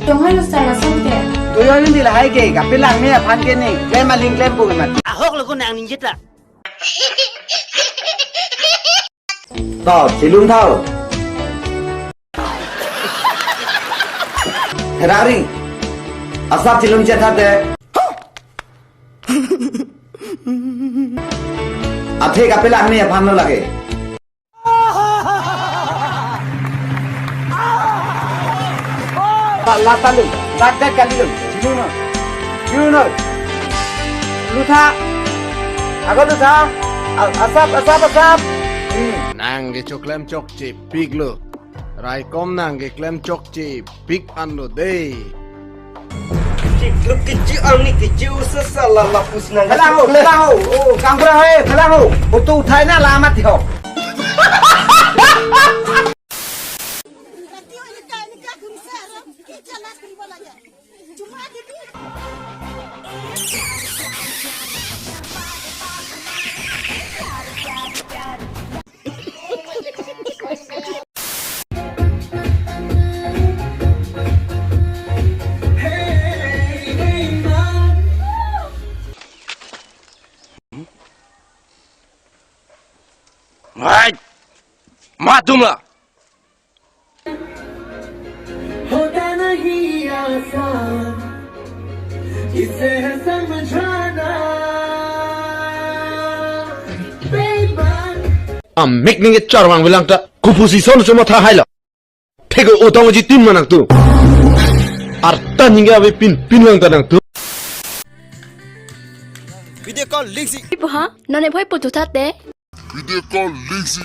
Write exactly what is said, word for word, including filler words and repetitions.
Chonghoi lo sir, asonte. Toyon ni lahai ke, kapelang me aphan ke ni, klem aling klem pu mati. Ahok lo ko nang ningjeta. To, chilum thau. Herari, asap chilum chetha te. Athe kapelang me aphan lo lake. La, la talung, la det kalilung. Chinu no. Chinu no. Lutha. Ago lutha. A-, asap, asap, asap. Hmm. Nang kechoklem chokche piklo. Raikom nang keklem chokche pik anlo dei. Chiklo kichi angni kichi usa sala lapus nang. Phelang ho, phelang ho. Oh, kangkura hai, phelang ho. Auto uthai na la mati ho. Hai! Matum la! होता नहीं आसान, किसे है समझाना, बेईमान। Amek ning kechor vang velang ta, kopusi son chuma tha hai lo. Thek o tong ji tin ma nangtum. Arta ning ke ave pin pin lang ta nangtum. Video call link si. Ipo ha? Non e bhoi putu thate. Video call link si.